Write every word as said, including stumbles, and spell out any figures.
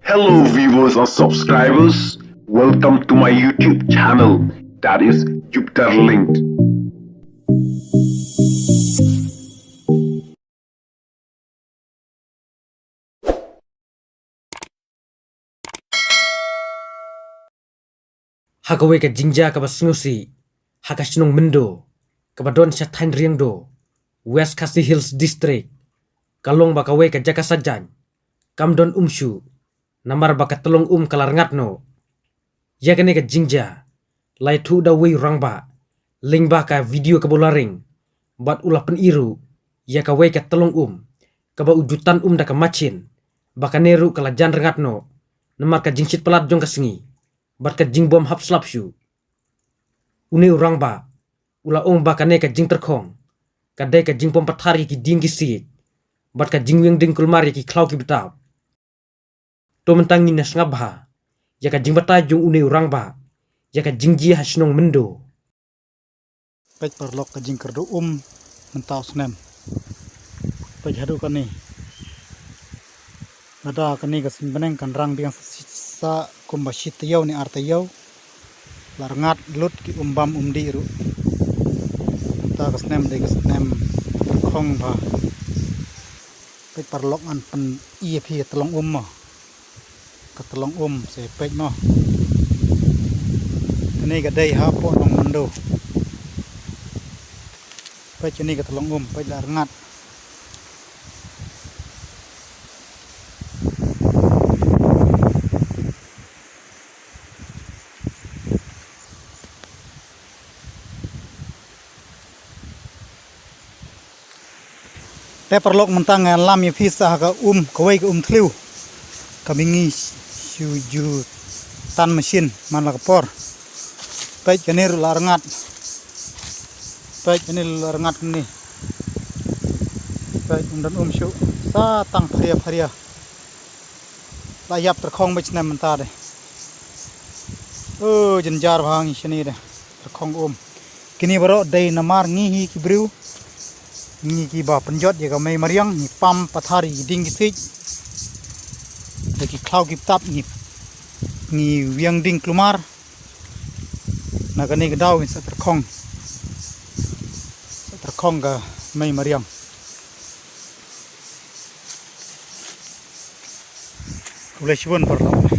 Hello viewers and subscribers, welcome to my YouTube channel, that is Jupiter Linked. Ha kawei ka jingjia kaba sngewsih, ha ka shnong Myndo, kaba don sha thaiñ Riangdo, West Khasi Hills District, ka long ba kawei ka jaka sajan kam don um shuh, namar ba ka tyllong um ka la rngat noh. Ïa kane ka jingjia la ïathuh da uwei u rangbah lyngba ka video kaba u la ring, bad u la pyni ruh ïa kawei ka tyllong um kaba u ju tan um da ka machin, ba kane ruh ka la jan rngat noh namar ka jingshit palat jong ka sngi bad ka jingbym hap slap shuh. Une u rangbah u la ong ba kane ka jingtyrkhong ka dei ka jingbym pathar ïa ki dieng ki siej bad ka jingwiang dieng kulmar ïa ki khlaw ki btap. To mynta ngin ïa sngap bha ïa ka jingbatai jong une u rangbah ïa ka jingjia ha shnong Myndo. Peit paralok, ka jingkyrduh um mynta u snem. Peit haduh kane. Lada kane ka suiñ bneng kan rang biang sa, sa kumba shi taïew ne ar taïew, la rngat lut ki um bam um dih ruh. Mynta ka snem dei ka snem tyrkhong bha. Peit paralok, ngan pyni ïa phi ka tyllong um mo. Ka tyllong um, sa peit mo. Kane ka dei hapoh nong Myndo. Peit kane ka tyllong um, peit la rngat. Te paralok, mynta ngan lam ïa phi sa ha ka um, kawei ka um thliew. Ka bynta ngi shu ju tan machine man la ka por. Peit kane ruh la rngat. Peit kane ruh la rngat kane. Peit, ym don um shuh. Sa tang pharia pharia. La ïap tyrkhong bad snem mynta de. O, jynjar bha ngi shane de. Tyrkhong um. Kine baroh dei namar ngi hi ki briew, ngi kiba pynjot ïa ka mei mariang, ngi pam pathar ïa ki dieng ki siej. Ïa ki khlaw ki btap ngi, ngi wiang dieng kulmar. Na kane ka daw ngin sa tyrkhong. Sa tyrkhong ka mei mariang. Khublei shibun paralok.